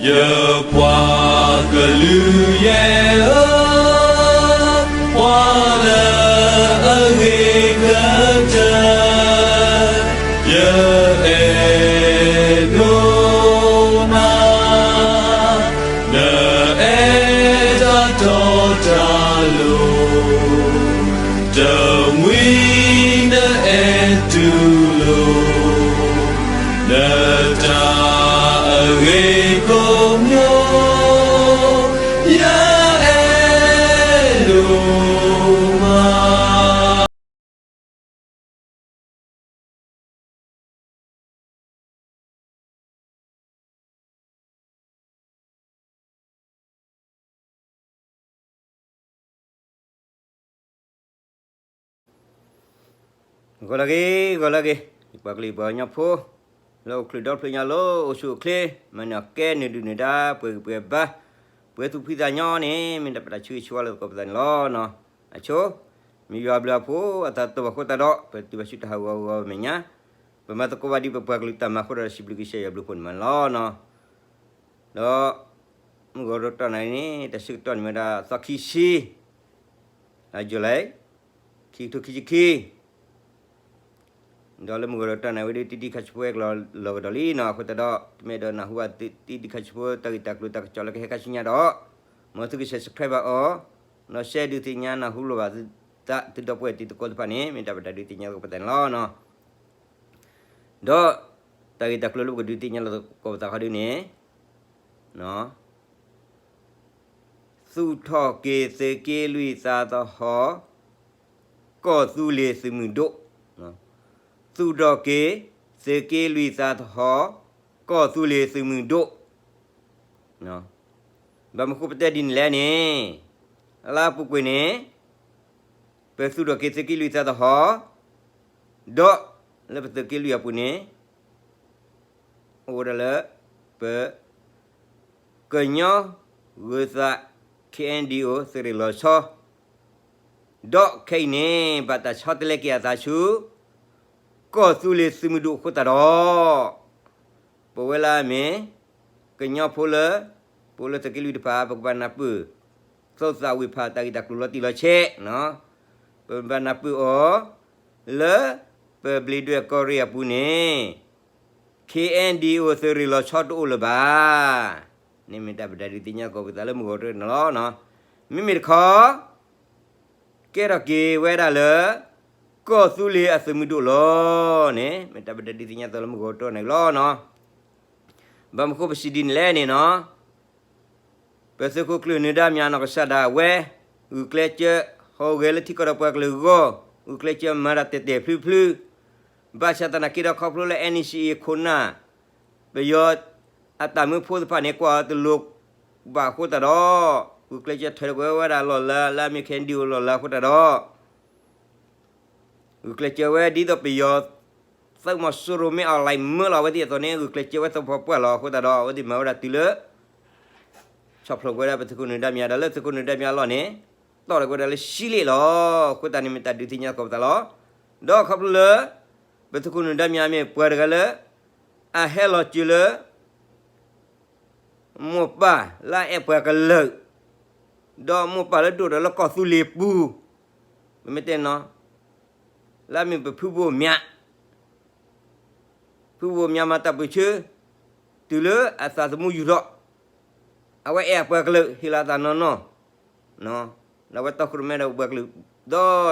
ယပှၤကလုာ်ယဲၢ်ဧၢ, ပှၤလၢအဂ့ၤကတၢၢ် ယအဲၣ်ဒိးနၤ, နအဲၣ်တၢ်တီတၢ်လိၤ, တမှံၤနအဲၣ်တူၢ်လိာ် နတၢ်အဂ့ၤကိးမံၤ ယအဲၣ်ဒိးမး. ဂီၤလၢအဂ့ၤ, ဂီၤလၢအဂ့ၤ, ယပှၤကလုာ်ယပှၤကညီဖိ လၢအိၣ်ချုးဒီဖျၢၣ်ညါလၢအိၣ်ဆူၣ်အိၣ်ချ့, မၤနၢၤကဲနုာ်ဒုၣ်နုာ်ဒါ ပှဲၤဂံၢ်ပှဲၤဘါ, ပှဲၤသူၣ်ဖှံသးညီန့ၣ် မ့ၢ်တၢ်ပတၢ်ဆၢဂ့ၤဆၢဝါလၢသကိးပသးန့ၣ်လီၤ. အဆိ, မ့ၢ်ယွၤအဘျုးအဖှိၣ်အသးတဘၣ်အဃိသတးဒီး ပတုၤဘၣ်ဆူတၢ်ဟးဂီၤဂီၤမဲာ်ညါ, ပမၤသကိးဘၣ်ဒ်ပပှၤကလုာ်တၢ်မၤအဃိဒီး စံးဘျုးကစၢ်ယွၤအဘျုးအဖှိၣ်န့ၣ်မးန့ၣ်လီၤ. ဒီး မုၢ်ဂီၤဒီးတီၢ်နၤအံၤန့ၣ် တၢ်ဆၢကတီၢ်န့ၣ်မ့ၢ်ဝဲဒၣ်သီခံဆံ လါယူၤလံ ခံကထိခံဆံခံ, ဒီးလၢမုၢ်ဂီၤဒီးတီၢ်နၤဝဲဒၣ် တံဒံခါဆူဖိအဲၣ်ကလီၤလီၤကဒီးလံနီၤ, အဃိသတးဒီး တမ့ၢ်ဒီးနၢ်ဟူဘၣ်တံဒံခါဆူဖိတၢ်ဂ့ၢ်တၢ်ကျိၤတၢ်ကစီၣ်လၢကဟဲခါဆူညါဒီး မ်သုက subscribe ဘၣ်အီၤ, ဒီး share ဒုးသ့ၣ်ညါနၢ်ဟူလိာ်ဘၣ်သုသး သုဒီပုၢ်ဝဲၢ်တံၤသကိးတဖၣ်န့ၣ် မ့ၢ်တၢ်ပတၢ်ဒုးသ့ၣ်ညါသကိးပသးန့ၣ်လီၤ. ဒီး တၢ်ဂ့ၢ်တၢ်ကျိၤလၢပကဒုးသ့ၣ်ညါလီၤသကိးပသးခီဒုန့ၣ် သူၣ်ထီၣ်က့ၤသုးက့လွံၢ်သးသဟီၣ် ကီၢ်သူလ့ၤသုးမုၢ်ဒိၣ်, သူၣ်ထီၣ်က့ၤ သုးက့လွံၢ်သးသဟီၣ် ကီၢ်သူလ့ၤသုးမုၢ်ဒိၣ်, ဘၣ်မနုၤဃိပတဲဒ်န့ၣ်လဲၣ်န့ၣ်, လၢအပူၤကွံာ်န့ၣ် ပသူၣ်ထီၣ်က့ၤသုးက့လွံၢ်သးသဟီၣ်, ဒီးလၢပသုးက့လွံၢ်အပူၤန့ၣ် အိၣ်ဝဲဒၣ်လၢ ပ ကညီဂုၤသး ခ့ၣ်အဲၣ်ဒံၣ်အိၣ် သုးရ့ၣ်လီၤဆီ, ဒီးခဲအံၤန့ၣ် ဘၣ်တၢ်ဆီတလဲက့ၤအသးဆူ ကီၢ်သူလ့ၤသုးမုၢ်ဒိၣ်အဃိသတးဒီး ပဝဲလၢအမ့ၢ် ကညီဖိလၢ ပအိၣ်လၢသုးက့လွံၢ်တဖၣ် ပကဘၣ်နၢ်ပၢၢ် သူၣ်သးဝံၣ်ဖးတၢ်ဂ့ၢ်တၢ်ကျိၤလီၤတံၢ်လီၤဆဲး, ပဘၣ်နၢ်ပၢၢ်အီၤ လၢ ပဘျံးဒွဲၣ်ကီၢ်ရ့ၣ်အပူၤန့ၣ် ခ့ၣ်အဲၣ်ဒံၣ်အိၣ် သုးရ့ၣ်လီၤဆီတအိၣ်လၢၤဘၣ်. န့ၣ်မ့ၢ်တၢ်ပတၢ်ဒုးသ့ၣ်ညါသကိးပသးလၢမုၢ်ဂီၤတနံၤလီၤ. မ့မ့ၢ်တခီ ကဲထီၣ်က့ၤဝဲဒၣ်လၢ ကီၢ်သူလ့ၤအသုးမုၢ်ဒိၣ်လီၤန့ၣ် မ့ၢ်တၢ်ပတၢ်ဒုးသ့ၣ်ညါသကိးလၢမုၢ်ဂီၤတနံၤလီၤ. ဘၣ်မနုၤဃိပစံးဒ်န့ၣ်လဲၣ်န့ၣ်နီၤ ပသုးခိၣ်ကျၢၢ်နၢၤဒါမၠးနီၢ်ကစၢ်ဒၣ်ဝဲ ဂုာ်ကျဲးစၢးဟူးဂဲၤလၢထံကီၢ်ဒီးပှၤကလုာ်အဂီၢ်, ဂုာ်ကျဲးစၢးမၤတၢ်တဲာ်တဲာ်ဖျုဖျု, ဘၣ်ဆၣ်သနာ်က့ဒီးခီဖျိလၢ NCA ခိၣ်နၢ် ပယီၤအတၢ်မၢဖိသ့ၣ်တဖၣ်န့ၣ် ကွၢ်အီၤတလိၤဘၣ်အဃိသတးဒီး ဂုာ်ကျဲးစၢးထၢၣ်ကွံာ်ဝဲဒၣ်လီၢ်လၤ လၢအမ့ၢ် ခ့ၣ်အဲၣ်ဒံၣ်အိၣ် လီၢ်လၤအဃိသတးဒီး ဂုာ်ကျဲးစၢးဝဲဒ်သိးပယီၤ သုးမီၤစိရိၤမ့ၢ်အီၤလဲၤမၢလီၤအဝဲသ့ၣ်အသိးန့ၣ် ဂုာ်ကျဲးစၢးဝဲသပှၢ်ပှၢ်လီၤ. အဃိသတးဒီး အဝဲသ့ၣ်မၤဝဲဒၣ်တုၤလၢ ဆီၣ်ဖျိးကွံာ်ဝဲဒၣ်ပသုးခိၣ်နၢၤဒါမၠးဒီးလၢသုးခိၣ်နၢၤဒါမၠးအလီၢ်န့ၣ် တီၢ်လီၤကွံာ်ဝဲဒၣ်လၢရှံလ့ၣ်လီၤ. အဃိသတးန့ၣ်မ့ၢ်တၢ်ဒုးသ့ၣ်ညါသကိးပသးလီၤ. ဒီးခီဖျိလၢ ပသုးခိၣ်နၢၤဒါမၠးမ့ၢ်ပှၤတဂၤလၢ အဟဲလီၤစၢၤလၢ မိၢ်ပၢ်လၢအအဲၣ်ပှၤကလုာ်, ဒီးမိၢ်ပၢ်လၢဒိၣ်ဒီးလၢကီၢ်သူလ့ၤပူၤ, ပမ့ၢ်တဲနီၤ, လၢအမ့ၢ်ပဖုဘိၣ်မၠး, ဖုဘိၣ်မၠးမၤတၢ်ပၢၢ်ဆၢ, တုၤလၢအသးသမူယူၢ်ထီၣ်, အဝဲအဲၣ်အပှၤကလုာ် ဟ့ၣ်လီၤအသးနီၢ်နီၢ်, ဒီးအဝဲတီခိၣ်ရိၣ်မဲဒီးပှၤကလုာ်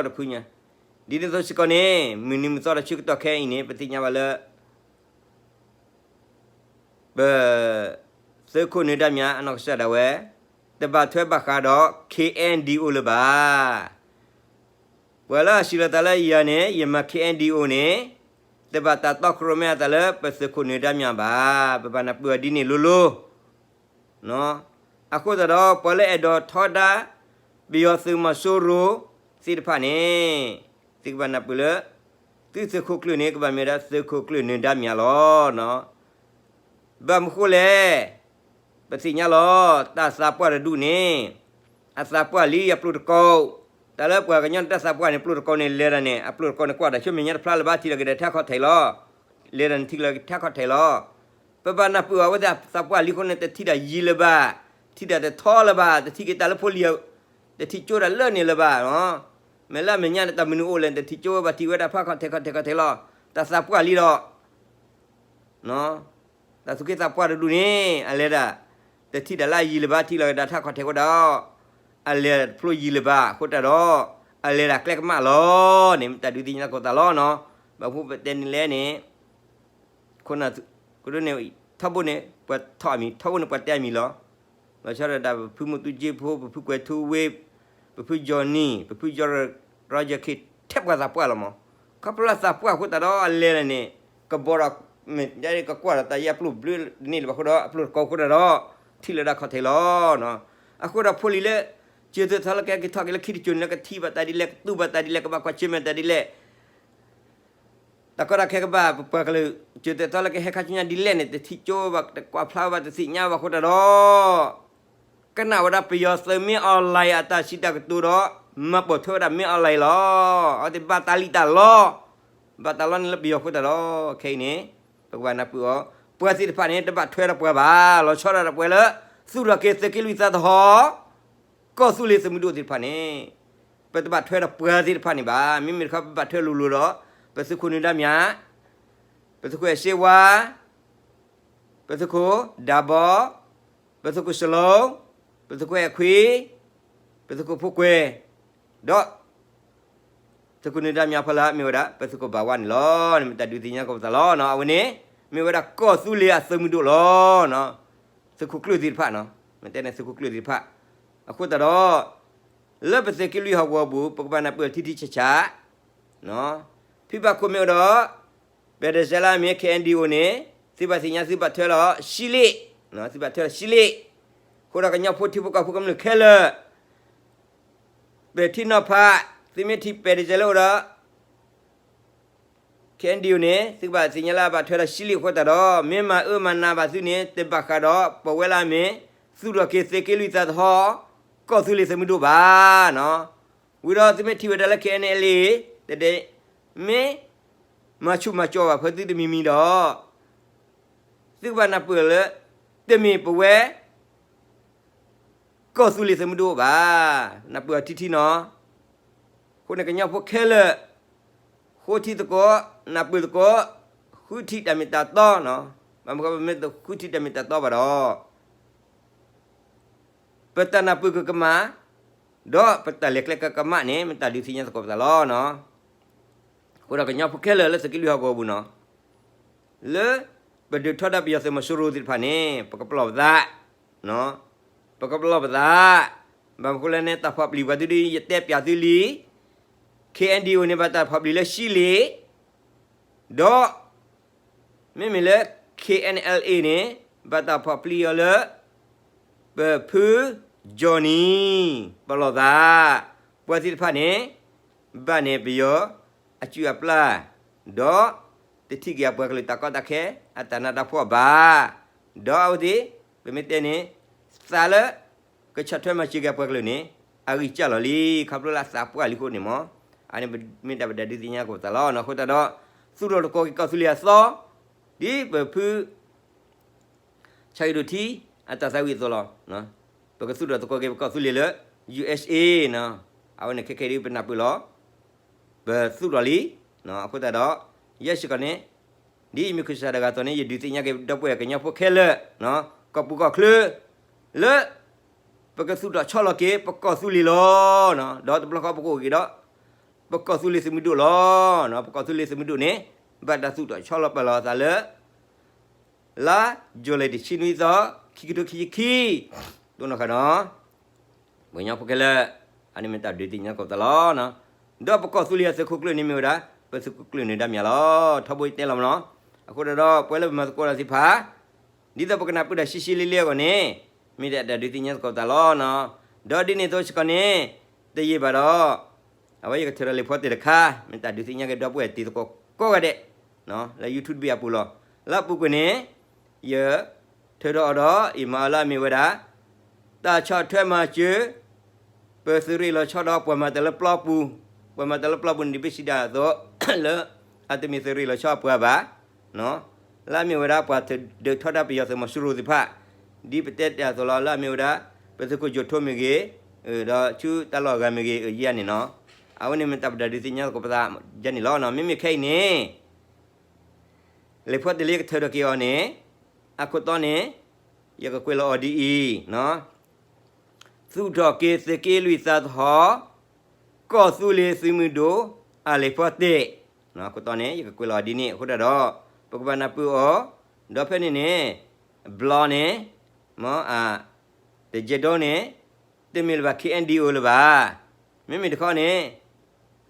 ဒီတဖုညါ, ဒ်န့ၣ်အသိးစ့ၢ်ကီးန့ၣ် မုၢ်နံၤမုၢ်သီတၢ်ဆၢကတီၢ်ခဲအံၤန့ၣ် ပသ့ၣ်ညါဘၣ်လၢ ပ သုးခိၣ်နၢၤဒါမၠးအနီၢ်ကစၢ်ဒၣ်ဝဲ တဘၣ်ထွဲဘၣ်ဃးဒီး ခ့ၣ်အဲၣ်ဒံၣ်အိၣ်လၢၤဘၣ်. ပှၤလၢအစံးလီၤသးလၢယၤန့ၣ် ယမၤ ခ့ၣ်အဲၣ်ဒံၣ်အိၣ် န့ၣ် တဘၣ်တၢ်တီခိၣ်ရိၣ်မဲအသးလၢပသုးခိၣ်နၢၤဒါမၠးဘၣ်. ပဘၣ်နၢ်ပၢၢ်အီၤဒ်န့ၣ်လိၤလိၤ အဃိသတးဒီး ပှၤလၢအဲၣ်ဒိးထီဒါ ပယီၤသုးမီၤစိရိၤသ့ၣ်တဖၣ်န့ၣ် သုကဘၣ်နၢ်ပၢၢ်လၢ သုသုးခိၣ်ကျၢၢ်န့ၣ် ကဘၣ်မ့ၢ်ဝဲဒၣ်သုးခိၣ်ကျၢၢ်နၢၤဒါမၠးလီၤ. ဘၣ်မနုၤဃိလဲၣ်, ပသ့ၣ်ညါလီၤ တၢ်သးပှၢ်တဒူၣ်န့ၣ် အသးပှၢ်လံအပျိၢ်တကိး, တၢ်လၢပှၤကညီန့ၣ်တၢ်သးပှၢ်န့ၣ် ပျိၢ်တကိးန့ၣ် လဲၤဒၣ်န့ၣ် အပျိၢ်တကိးန့ၣ် ကွၢ်တၢ်ဆူမဲာ်ညါတဖျါလၢၤဘၣ် ထံၣ်လီၤက့ၤဒီးထဲခီၣ်ထံးလီၤ. လဲၤဒၣ်န့ၣ်ထံၣ်လီၤက့ၤထဲခီၣ်ထံးလီၤ. ပဘၣ်နၢ်ပၢၢ်အီၤဝဲသ့ၣ်သးပှၢ်လံအဃိန့ၣ် တထံၣ်တၢ်ယံၤလၢၤဘၣ်, ထံၣ်တၢ်တထီလၢၤဘၣ်, တထံၣ်က့ၤတၢ်လၢဖိလံၤ, တထံၣ်ကၠိတၢ်လၢန့ၣ်လၢၤဘၣ်. မ့ၢ်လၢအမဲာ်ညါန့ၣ် တၢ်မနုၤအိၣ်လဲၣ် တထံၣ်ကၠိဝဲဘၣ် ထံၣ်ဝဲဒၣ်ဖးခီၣ်ထံးခီၣ်ထံးခီၣ်ထံးလီၤ. တၢ်သးပှၢ်လံဒီး တၢ်သူၣ်က့သးပှၢ်တဒူၣ်န့ၣ် အလဲၤဒၣ် တထံၣ်တၢ်လၢအယံၤလၢၤဘၣ် ထံၣ်လီၤက့ၤတၢ်ထးခီၣ်ထံးဃိဒီး အလဲၤတဖျိယံၤလၢၤဘၣ်အဃိတၢ်ဒီး အလဲၤဒၣ်ကျဲကမၣ်လီၤန့ၣ် မ့ၢ်တၢ်ဒုးသ့ၣ်ညါသကိးသးလီၤနီၤ. ဘၣ်မနုၤပတဲန့ၣ်လဲၣ်န့ၣ် ခိၣ်နၢ်န့ၣ် ထီဘိန့ၣ် ပှၤထီၣ်အမံၤ ထီဘိန့ၣ် ပှၤတဲအမံၤလီၤ. လီၤဆီဒၣ်တၢ် ပဖုမူတူစ့ဖိ ပဖုကွဲၤထူဝ့ ပဖုကၠီၤနံၤ ပဖုကၠီၤရၢယဲၤခံ ထဲပှၤသးပှၢ်လီၤမး. ခီဖျိလၢသးပှၢ်အဃိသတးဒီး အလဲၤန့ၣ် ကဘီဒီး မ့ၢ်ကကွၢ်ဒီးတၢ်ယဲအပျိၢ်ဘျၢန့ၣ်လၢၤဘၣ်အဃိဒီး အပျိၢ်တကိးအဃိတၢ်ဒီး ထံၣ်လၢဒၣ်ခီၣ်ထံးလီၤ. အဃိဒီးဖိလံၤလၢ စၢၤသွဲၣ်ထီလၢကဟဲက့ၤထီၣ်က့ၤလၢခံတစိၤန့ၣ်လၢ ကထံၣ်ဘၣ်တၢ်ဒ်လဲၣ် ကသူဘၣ်တၢ်ဒ်လဲၣ် ကဘၣ်ကွၢ်ဆၢၣ်မဲာ်တၢ်ဒ်လဲၣ် တၢ်ကီတၢ်ခဲကဘၣ် ပပှၤကလုာ် စၢၤသွဲၣ်ထီလၢကဟဲခါဆူညါဒ်လဲၣ်န့ၣ် တထံၣ်ကၠိဘၣ် တကွၢ်ဖျါဝဲဘၣ် တသ့ၣ်ညါဘၣ်အဃိတၢ်ဒီး ကနၣ်ဝဲဒၣ်ပယီၤသုးမ့ၢ် online အတၢ်စံးတၢ်ကတိၤဒီး မၤပိာ်ထွဲဝဲဒၣ်မ့ၢ် online လီၤ. အဝဲသ့ၣ်ဘၣ်တၢ်လံၣ်တၢ်လီ ဘၣ်တၢ်လီန့ၣ်လၢပယီၤအဃိတၢ်ဒီး ခဲအံၤန့ၣ် ပကဘၣ်နၢ်ပၢၢ်အီၤ ပှၤသ့ၣ်တဖၣ်န့ၣ် တဘၣ်ထွဲဒီးပှၤဘၣ်. လီၤဆီဒၣ်တၢ်ပှၤလၢ သူၣ်ထီၣ်က့ၤသုးက့လွံၢ်သးသဟီၣ် ကီၢ်သူလ့ၤသုးမုၢ်ဒိၣ်သ့ၣ်တဖၣ်န့ၣ် ပတဘၣ်ထွဲဒီးပှၤသ့ၣ်တဖၣ်န့ၣ်ဘၣ်. မ့မ့ၢ်တခီ ပဘၣ်ထွဲလိၤလိၤဒီး ပသုးခိၣ်နၢၤဒါမြ ပသုးခိၣ်အဲၣ်စ့ဝါ ပသုးခိၣ်ဒၣ်ဘီ ပသုးခိၣ်စလိ ပသုးခိၣ်အဲၣ်ခွံ ပသုးခိၣ်ဖိကွဲၤ ဒီး သုးခိၣ်နၢၤဒါမြဖီလာ် မ့ၢ်ဝဲဒၣ် ပသုးခိၣ်ဘၣ်ဝါန့ၣ်လီၤ. မ့ၢ်တၢ်ဒုးသ့ၣ်ညါသကိးပသးလီၤ. အဝဲန့ၣ် မ့ၢ်ဝဲဒၣ်ကီၢ်သူလ့ၤအသုးမုၢ်ဒိၣ်လီၤ. သုးခိၣ်ကျၢၢ်သ့ၣ်တဖၣ် မ့ၢ်တဲန့ၣ်သုးခိၣ်ကျၢၢ်သ့ၣ်တဖၣ် အဃိသတးဒီး လၢပသုးက့လွံၢ်ဟီၣ်ကဝီၤပူၤ ပကဘၣ်နၢ်ပၢၢ်ထံထံဆးဆး ဖံဘၣ်ခိၣ်မ့ၢ်အိၣ်ဒီး ပဒဲးစဲလါမ့ၢ် ခဲအံၤဒံးအိၣ်န့ၣ် သုဘၣ်သ့ၣ်ညါသုဘၣ်ထွဲလီၤ ရှံလ့ၣ်, သုဘၣ်ထွဲလီၤရှံလ့ၣ်, အဃိဒီးကညီဖိထံဖိကီၢ်ဖိကမျၢၢ်ခဲလၢာ် ပထံနီၤဖး သုမ့ၢ်ထံၣ်ပဒဲးစဲလါအိၣ်ဒီး ခဲအံၤဒံးအိၣ်န့ၣ် သုကဘၣ်သ့ၣ်ညါလၢအဘၣ်ထွဲဒီးရှံလ့ၣ်အဃိသတးဒီး မ့ၢ်မၤအၢမၤနးဘၣ်သုန့ၣ် တဘၣ်ဃးဒီးပဝဲလၢအမ့ၢ် သူၣ်ထီၣ်က့ၤသုးက့လွံၢ်သးသဟီၣ် ကီၢ်သူလ့ၤသုးမုၢ်ဒိၣ်ဘၣ်. ဝံၤဒီးသုမ့ၢ်ထံၣ်ဝဲဒၣ်လၢ ခဲအံၤဒံး တဒဲး မ့ၢ်မၤဆူၣ်မၤစိးဘၣ်ဖဲသုတမံၤမံၤဒီး သုကဘၣ်နၢ်ပၢၢ်လၢ တမ့ၢ်ပဝဲ ကီၢ်သူလ့ၤသုးမုၢ်ဒိၣ်ဘၣ်. နၢ်ပၢၢ်အီၤထံထံနီၤ. အဃိန့ၣ်ကညီဖိခဲလၢာ် ဃိထံသကိး နၢ်ပၢၢ်သကိး ဃုထံၣ်တၢ်မ့ၢ်တၢ်တီ, ဘၣ်မနုၤဃိပမ့ၢ်တဃုထံၣ်တၢ်မ့ၢ်တၢ်တီဘၣ်ဒီး ပတၢ်နၢ်ပၢၢ်ကကမၣ် ဒီးပတၢ်လဲၤကျဲကကမၣ်န့ၣ် မ့ၢ်တၢ်ဒုးသ့ၣ်ညါသကိးပသးလီၤ. အဃိဒီးကညီဖိခဲလၢာ်လၢသုးက့လွံၢ်ဟီၣ်ကဝီၤပူၤနီၤ လၢပဒုးထီဒါပယီၤသုးမီၤစိရိၤသ့ၣ်တဖၣ်န့ၣ် ပကပလီၢ်ပသး, ပကပလီၢ်ပသး, ဘၣ်မနုၤဃိလဲၣ်န့ၣ် တၢ်ဖီၣ်ပျံၤပှၤသုဒ်ယတဲပၠးသုလံ, ခဲအံၤဒံးအိၣ်န့ၣ် ဘၣ်တၢ်ဖီၣ်ပျံၤလၢရှံလ့ၣ်, ဒီး မ့မ့ၢ်လၢ ခဲအံၤအ့လ်အ့ န့ၣ် ဘၣ်တၢ်ဖီၣ်ပျံၤအီၤလၢ ပဖုကၠီၣ်နံၤ ပလီၢ်သး, ပှၤသ့ၣ်တဖၣ်န့ၣ် ဘၣ်န့ၢ်ပယီၤအစုၣ်အပျၢ်, ဒီးတထံၣ်က့ၤအပှၤကလုာ်တၢ်ကီတၢ်ခဲ အတၢ်နးတၢ်ဖှီၣ်ဘၣ်, ဒီးအဝဲသ့ၣ် ပမ့ၢ်တဲန့ၣ် သးလၢ ကဆီၣ်ထွဲမၤစၢၤက့ၤအပှၤကလုာ်န့ၣ် အဂံၢ်စၢ်လီၤလံ, ခီဖျိလၢအသးပှၢ်လံအဃိန့ၣ်မး, အန့ၣ်မ့ၢ်တၢ်ပဒုးသ့ၣ်ညါသကိးပသးလီၤ. အဃိသတးဒီး သူၣ်ထီၣ်သကိးက့ၤကီၢ်သူလ့ၤအသီ, ဒ်ပဖု ဆၣ်ဂ့ၤဒိၣ်ထံ အတၢ်သးဝံၣ်အသိးလီၤ. ပကသူၣ်ထီၣ်သကိးက့ၤပကီၢ်သူလ့ၤလၢ ယူႇအ့ၣ်စ့ၣ် အဝဲန့ၣ်ခဲခဲဒ်ပနၢ်ပၢၢ်လီၤ. ပသူၣ်ထီၣ်လံ, အဃိသတးဒီး ယဲစ့ၢ်ကီးန့ၣ် ဒ်ယမ့ၢ်ခိၣ်စၢ်တဂၤအသိးန့ၣ် ယဒုးသ့ၣ်ညါက့ၤဒီပုၢ်ဝဲၢ်ကညီဖိခဲလၢာ် ကီၢ်ပူၤကီၢ်ချၢ လၢ ပကသူၣ်ထီၣ်ဆီလီၤက့ၤ ပကီၢ်သူလ့ၤလီၤ. ဒီးတဘျီဃီပကအိၣ်က့ၤဒီး ပကီၢ်သူလ့ၤသုးမုၢ်ဒိၣ်လီၤ. ပကီၢ်သူလ့ၤသုးမုၢ်ဒိၣ်န့ၣ် ဘၣ်တၢ်သူၣ်ထီၣ်ဆီလီၤပာ်လီၤအသးလၢ လါယူၤလံတဆံနွံသီ ခံကထိခံဆံခံ, တိၢ်နီၣ်ဃာ်နီၤ ပှၤကညီဖိခဲလၢာ်, အန့ၣ်မ့ၢ်တၢ်ဒုးသ့ၣ်ညါသကိးပသးလီၤ. ဒီးပကီၢ်သူလ့ၤအသုးခိၣ်ကျၢၢ်န့ၣ်မ့ၢ်ဝဲဒၣ် ပသုးခိၣ်ကျၢၢ်နၢၤဒါမၠးလီၤ. ထီဘိယတဲလီၤမးနီၤ. အဃိသတးဒီး ပှၤလၢပမၤသကိးတၢ်သ့ၣ်တဖၣ် ဒ်သိးပကနၢ်ပၢၢ်တၢ်ရှဲရှဲလ့လ့အဂီၢ်န့ၣ် မ့ၢ်ဒၣ်တၢ်ဒုးသ့ၣ်ညါသကိးပသးလီၤ. ဒီးဒ်န့ၣ်အသိးစ့ၢ်ကီးန့ၣ် တယံာ်ဘၣ်ဒီး အဝဲယကထုးထီၣ်လံာ်ဖီတ့ၢ်တခါ မ့ၢ်တၢ်ဒုးသ့ၣ်ညါက့ၤဒီပုၢ်ဝဲၢ်တံၤသကိးကိးဂၤဒဲး လၢ YouTube အပူၤလီၤ. လၢအပူၤကွံာ်န့ၣ် ယထုးထီၣ်အီၤဒီး ယမၤအီၤလၢအမ့ၢ်ဝဲဒၣ် တၢ်ဆီၣ်ထွဲမၤစၢၤ ပသုးရ့ၣ်လီၤဆီဒီးပှၤမၤတၢ်လၢပျီပူၤ, ပှၤမၤတၢ်လၢပျီပူၤန့ၣ် ဒ်ပစံးဒၣ်အသိး လၢအတမ့ၢ်သုးရ့ၣ်လီၤဆီအပှၤဘၣ်, လၢအမ့ၢ်ဝဲဒၣ်ပှၤဒုးထီဒါပယီၤသုးမီၤစိရိၤသ့ၣ်တဖၣ်, ဒ်ပတဲတၢ်အသိးလီၤ လၢအမ့ၢ်ဝဲဒၣ် ပသုးခိၣ်ကၠိၣ်ထိမ့ၢ်ဂ့ၤ, ဒီးဆူတၢ်လီၢ်အဂၤမ့ၢ်ဂ့ၤ အယံၤန့ၣ်နီၤ, အဝဲန့ၣ်မ့ၢ်တၢ်ပတၢ်ဒုးသ့ၣ်ညါသကိးပသးယဲန့ၣ်လီၤ. မ့မ့ၢ်ခဲအံၤန့ၣ် လံာ်ဖီတ့ၢ်လၢယကထၢထီၣ်က့ၤအီၤန့ၣ်, အခိၣ်တီန့ၣ် ယကကွဲးလီၤအီၤဒ်အံၤ, သူၣ်ထီၣ်က့ၤသုးက့လွံၢ်သးသဟီၣ်, ကီၢ်သူလ့ၤသုးမုၢ်ဒိၣ် အလံာ်ဖီတ့ၢ်, အခိၣ်တီန့ၣ် ယကကွဲးလီၤအီၤဒ်န့ၣ်အဃိတၢ်ဒီး, ပကဘၣ်နၢ်ပၢၢ်အီၤ, ဒီးဖဲန့ၣ်န့ၣ် ဘျီန့ၣ် မ့ၢ်အ တကဲဒိန့ၣ် တမ့ၢ်လၢၤဘၣ် ခ့ၣ်အဲၣ်ဒံၣ်အိၣ်လၢၤဘၣ်. မ့မ့ၢ်တခီန့ၣ်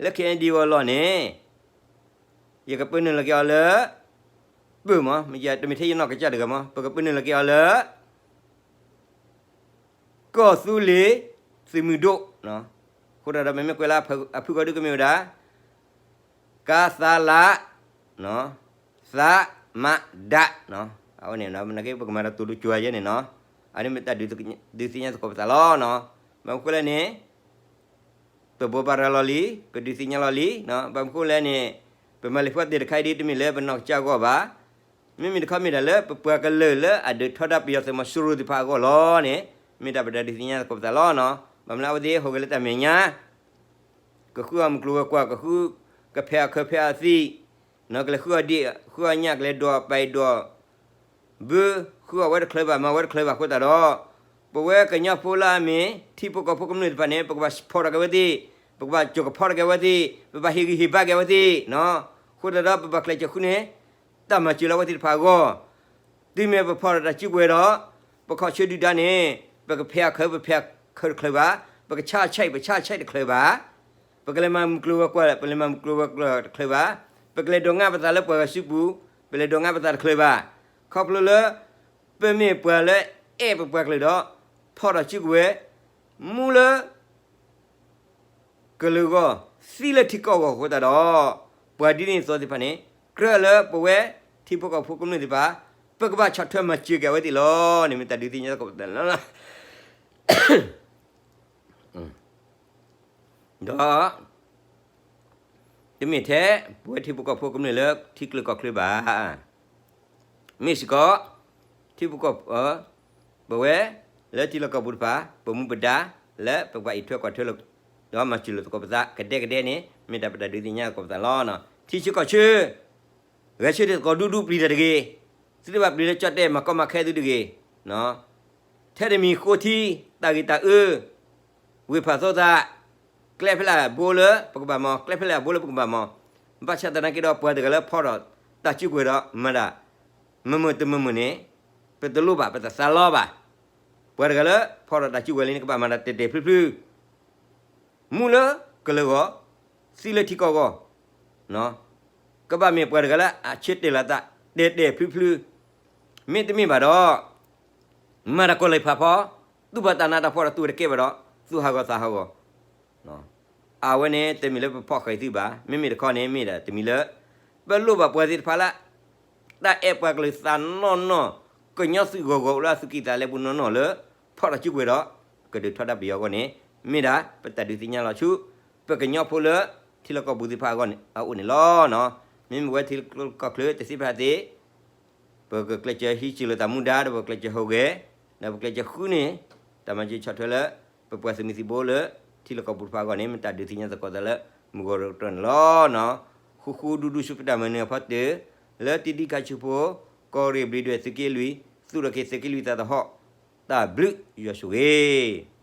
လၢ ခ့ၣ်အဲၣ်ဒံၣ်အိၣ်အလီၢ်န့ၣ် ယကပၢနုာ်လီၤက့ၤအီၤလၢ ပၢၢ်မး, တမ့ၢ်ထဲယနီၢ်ကစၢ်တဂၤမး, ပကပၢနုာ်လီၤက့ၤအီၤလၢ ကီၢ်သူလ့ၤသုးမုၢ်ဒိၣ်, အဃိတၢ်ဒီး မ့မ့ၢ်ကွဲးလၢအဖုၣ်ကိးဒုကမ့ၢ်ဝဲဒၣ် ကသလ သးမဒ, အဝဲန့ၣ် ပကမၤတၢ်တိၤဒိကၠိၤယဲန့ၣ်နီၤ, အန့ၣ်မ့ၢ်တၢ်ဒုးသ့ၣ်ညါသကိးပသးလီၤ. ဘၣ်မနုၤဃိလဲၣ်န့ၣ် ပဘိးဘၣ်ရၤလီၤလံ, ပဒုးသ့ၣ်ညါလီၤလံ, ဘၣ်မနုၤဃိလဲၣ်န့ၣ် ပမၤလံာ်ဖီတ့ၢ်တခါအံၤဒ် တမ့ၢ်လၢပနီၢ်ကစၢ်အဂီၢ်ဘၣ်. မ့မ့ၢ်တခီမ့ၢ်ဒၣ်လၢပပှၤကလုာ်လၢအဒုးထီဒါပယီၤသုးမီၤစိရိၤသ့ၣ်တဖၣ်အဂီၢ်လီၤန့ၣ်, မ့ၢ်တၢ်ပတၢ်ဒုးသ့ၣ်ညါသကိးပသးလီၤ. ဘၣ်မနုၤအဝဲသ့ၣ်ဟူးဂဲၤလၢတၢ်မဲာ်ညါ ကဃုအီၣ်မုၢ်ကျိၤဝဲၤကွာ်, ကဃုကဖဲးအီၣ်ခၢၣ်ဖဲးအီၣ်သံး, ကလဲၤဃုအီၣ်ဒံၣ်, ဃုအီၣ်ညၣ်ကလဲၤဒိးပာ်ဒိးဘု, ဃုအီၣ်ဝဲတချုးဘၣ်, မၤဝဲတချုးဘၣ်အဃိသတးဒီး, ပဝဲကညီဖိလၢအမ့ၢ်ထံဖိကီၢ်ဖိကမျၢၢ်သ့ၣ်တဖၣ်န့ၣ် ပကဘၣ်ဖီၣ်ထီၣ်က့ၤဝဲသ့ၣ်, ပကဘၣ်စိာ်ကဖီၣ်ထီၣ်က့ၤဝဲသ့ၣ်, ပဘၣ်ဟ့ၣ်ဂံၢ်ဟ့ၣ်ဘါက့ၤဝဲသ့ၣ်, အဃိသတးဒီး ပဘၣ်ကျဲးစၢးဃုန့ၢ် တၢ်မၤစၢၤလၢအဝဲသ့ၣ်တဖၣ်အဂီၢ် တုၤမ့ၢ်ပဖီၣ်ထီၣ်တၢ်စုကဝဲၤဒီး ပခီၣ်ဆၢဒုၣ်ဒါန့ၣ် ပကဖဲးအီၣ်ခၢၣ် ပဖဲးအီၣ်ခၢၣ်တချုးဘၣ်, ပကဆါဆဲး ပဆါဆဲးတချုးဘၣ်, ပကလဲၤမၤမုၢ်ကျိၤဝဲၤကွာ် ပလဲၤမၤမုၢ်ကျိၤဝဲၤကွာ်တချုးဘၣ်, ပကလဲၤဒိးငါပသးလၢပှၤဂၤစုပူၤ ပလဲၤဒိးငါပသးတချုးဘၣ်. ခီဖျိလၢ ပမ့ၢ်ပှၤလၢအဲၣ်ပပှၤကလုာ်ဒီး ဖီၣ်ထီၣ်စုကဝဲၤ မူလၢ ကလုာ်ဂီၢ် သံလၢထံကီၢ်ဂီၢ်အဃိသတးဒီး ပှၤဒ်န့ၣ်အသိးသ့ၣ်တဖၣ်န့ၣ် ကြၢးလၢပဝဲထံဖိကီၢ်ဖိကမျၢၢ်သ့ၣ်တဖၣ် ပကဘၣ်ဆီၣ်ထွဲမၤစၢၤက့ၤအဝဲသ့ၣ်လီၤန့ၣ် မ့ၢ်တၢ်ဒုးသ့ၣ်ညါသကိးပသးလီၤ. ဒီး တမ့ၢ်ထဲ ပဝဲထံဖိကီၢ်ဖိကမျၢၢ်လၢထံချၢကီၢ်ချၢဘၣ်. မ့ၢ်စ့ၢ်ကီး ထံဖိကီၢ် ပဝဲ လၢထံလီၢ်ကီၢ်ပူၤတဖၣ် ပမူပဒါ လၢပကဘၣ်အံးထွဲကွၢ်ထွဲလိာ် ဒီးမၤစၢၤလိာ်သကိးပသး ကဒဲကဒဲန့ၣ် မ့ၢ်တၢ်ပတၢ်ဒုးသ့ၣ်ညါသကိးပသးလီၤ. ထံဆၢကီၢ်ဆၢ ဂဲၤဆၢထၢၣ်သကိးဒူဒူပျံၤတၢ်တဂ့ၤ, သုတဘၣ်ပျံၤလၢကၠီၣ်တဲၣ်မၤကီမၤခဲသုတဂ့ၤ. ထဲတမံၤဃိထံ တၢ်ဂ့ၢ်တၢ်အၢ ဝ့ၢ်ဖးသိသး ကျဲဖဲလဲၣ်ဘိလၢပကဘၣ်မၤ, ကျဲဖဲလဲၣ်ဘိလၢပကဘၣ်မၤ, ဘၣ်ဆၣ်သနာ်က့ဒီး ပှၤတဂၤလၢဖီၣ်ထီၣ်တၢ်စုကဝဲၤဒီးမၤတၢ် မုာ်မုာ်တမုာ်မုာ်န့ၣ် ပတလိၣ်ဘၣ် ပတသးလီဘၣ်. ပှၤတဂၤလၢဖီၣ်ထီၣ်တၢ်စုကဝဲၤလံန့ၣ် ကဘၣ်မၤတၢ်တဲာ်တဲာ်ဖျုဖျု မူလၢကလုာ်ဂီၢ် သံလၢထံကီၢ်ဂီၢ် ကဘၣ်မ့ၢ်ပှၤတဂၤလၢအဆၢတဲာ်လီၤသး တဲာ်တဲာ်ဖျုဖျု မ့တမ့ၢ်ဘၣ်ဒီး မၤတၢ်ကီလံာ်ဖးဖီ သူၣ်ဘၣ်တၢ်နးတၢ်ဖှီၣ်ဒီးသူၣ်ဝဲတကဲဘၣ်ဒီး သူၣ်ဟးဂီၤသးဟးဂီၤ အဝဲန့ၣ်တမ့ၢ်လၢပဖီၣ်ဃာ်သုဘၣ်. မ့မ့ၢ်တခီန့ၣ် မ့ၢ်ဒၣ်တမံၤလၢ ပလိၣ်ဘၣ်ပှၤသ့ၣ်တဖၣ်လၢ တၢ်အဲၣ်ပှၤကလုာ်သးနီၢ်နီၢ် ကညီသုးဂီၤဂီၤအိၣ်လၢအသူၣ်ကံၢ်သးလဲပူၤနီၢ်နီၢ်လၢ ဖီၣ်ထီၣ်စုကဝဲၤဒီး ကဒုးထီဒါပယီၤအဂီၢ်န့ၣ် မ့ၢ်ဒၣ်ပတၢ်ဒုးသ့ၣ်ညါလီၤဆူ ပကညီဖိလၢ ထံလီၢ်ကီၢ်ပူၤသ့ၣ်တဖၣ်အဂီၢ်န့ၣ် အအိၣ်န့ၣ်လီၤ. မ့မ့ၢ်ဝဲထံကီၢ်ချၢတသ့ဖဲသ့ ပကကျဲးစၢးဟံးစုလိာ်သးမူဒါ ဒီးပကကျဲးစၢးဟူးဂဲၤ ဒီးပကကျဲးစၢးဃုန့ၢ် တၢ်မၤစၢၤဆီၣ်ထွဲလၢ ပပှၤသုးမုၢ်သံၣ်ဘိလၢ ထံလီၢ်ကီၢ်ပူၤတဖၣ်အဂီၢ်န့ၣ် မ့ၢ်တၢ်ဒုးသ့ၣ်ညါသကိးသးလၢ မုၢ်ဂီၤတကတီၢ်န့ၣ်လီၤ. ဃူဃူဒူဒူဆူပတၢ်မၤနၢၤအဖီတၢၢ် လၢတံဒံခါဆူဖိ ကီၢ်ရ့ၣ်ဘျံးဒွဲၣ်သုးက့လွံၢ် သူၣ်ထီၣ်က့ၤသုးက့လွံၢ်သးသဟီၣ် တၢ်ဘျုးယွၤဆိၣ်ဂ့ၤ